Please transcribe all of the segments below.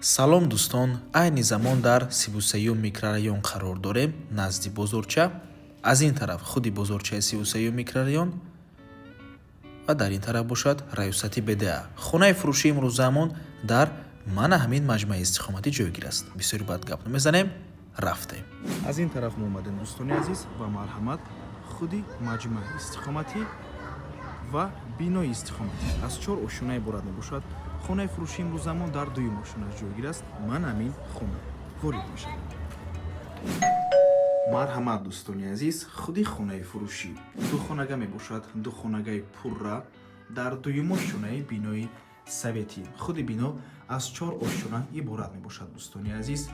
Салом, дӯстон! Айни замон дар 33-юм микрорайон қарор дорем, назди бозорча. Аз ин тараф худи бозорчаи 33-юм микрорайон ва дар ин тараф бошад раёсати БДА. Хонаи фурӯшии имрӯзаамон дар мана ҳамин маҷмӯаи истиқоматӣ ҷойгир аст. Бисёри бад гап намезанем, рафтем. Аз ин тараф мо омадем, дӯстони азиз, ва марҳамат, худи маҷмӯаи истиқоматӣ ва бинои истиқоматӣ аз чор ошёна иборат мебошад. Хонаи фурӯшии имрӯзамон дар дуюм ошёнаш ҷойгир аст. Ман ҳамин хона ворид мешавам. Марҳамат, дӯстони азиз, худи хонаи фурӯшӣ духонага мебошад, духонагаи пурра дар дуюм ошёнаи бинои советӣ. Худи бино аз чор ошёна иборат мебошад. Дӯстони азиз,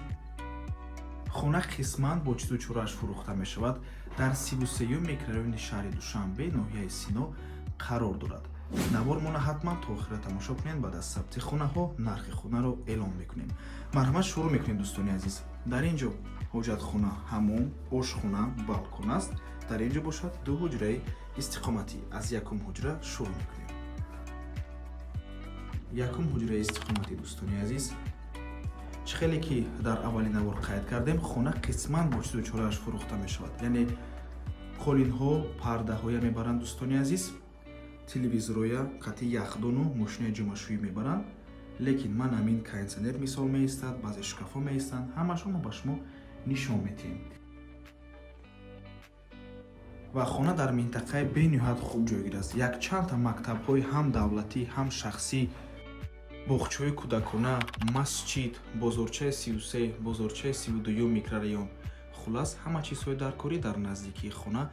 хона қисман бо чизу чорааш фурӯхта мешавад. Дар 33-юм микрорайони шаҳри Душанбе, ноҳияи Сино қарор дорад. Навормона ҳатман то охира тамошо кунед. Баъд аз сабти хонаҳо нархи хонаро эълон мекунем. Марҳамат, шурӯъ мекунем. Дӯстони азиз, дар ин ҷо ҳоҷатхона, ҳамом, ошхона, балкон аст. Дар ин ҷо бошад ду ҳуҷраи истиқоматӣ. Аз якум ҳуҷра шурӯъ мекунем. Якум ҳуҷраи истиқоматӣ. Дӯстони азиз, чӣ хеле ки дар аввали навор қайд кардем, хона қисман бо чизу чорааш фурӯхта мешавад, яъне қолинҳо, пардаҳоя мебаранд. Дӯстони азиз, телевизороя, қатъи яхдону мошинаи ҷомашӯӣ мебаранд, лекин ман ҳамин кондитсионер мисол меистад, баъзе шкафҳо меистанд. Ҳамашон мо ба шумо нишон медиҳем. Ва хона дар минтақаи бениҳоят хуб ҷойгир аст. Якчандта мактабҳои ҳам давлатӣ, ҳам шахсӣ, боғчаҳои кӯдакона, масҷид, бозорчаи 33, бозорчаи 32-юм микрорайон, хуллас, ҳама чизҳои даркорӣ дар наздикии хона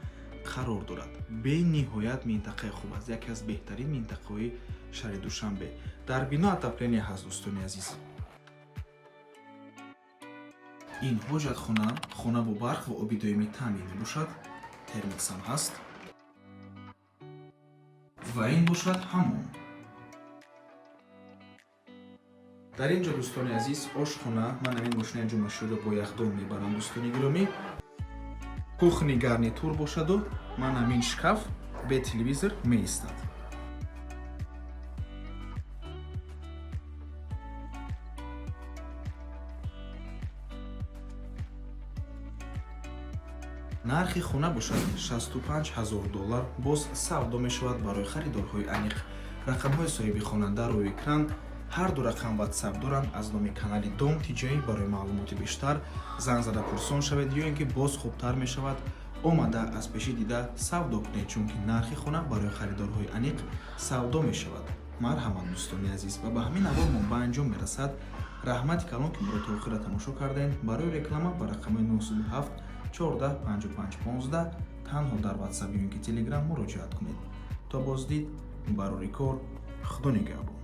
қарор дорад. Бениҳоят минтақаи хуб аст, яке аз беҳтарин минтақаҳои шаҳри Душанбе. Дар бино отопление ҳаст. Дӯстони азиз, ин ҳоҷатхона. Хона бо барқ ва оби доимӣ таъмин мебошад, термиксам ҳаст. Ва ин бошад ҳамом. Дар ин ҷо, дӯстони азиз, ошхона. Ман ҳамин мошинаи ҷомашӯиро бо яхдон мебарам. Дӯстони гиромӣ, кухни гарнитур бошаду ман ҳамин шкаф бе телевизор меистад. Нархи хона бошад 65 ҳазор доллар, боз савдо мешавад. Барои харидорҳои аниқ рақамҳои соҳиби хона дар рӯи экран, ҳар ду рақам ватсап доранд. Аз номи канали Дом Тиҷай барои маълумоти бештар занг зада пурсон шавед ё ин ки боз хубтар мешавад, омада аз пешӣ дида савдо кунед, чунки нархи хона барои харидорҳои аниқ савдо мешавад. Марҳамат, дӯстони азиз, ва ба ҳамин навор мо ба анҷом мерасад. Раҳмати калон, ки моро то охира тамошо кардем. Барои реклама ба рақамҳои 907 14 55 15 танҳо дар ватсап ё ин ки телеграм муроҷиат кунед. То боздид, барори кор, худо нигаҳбон.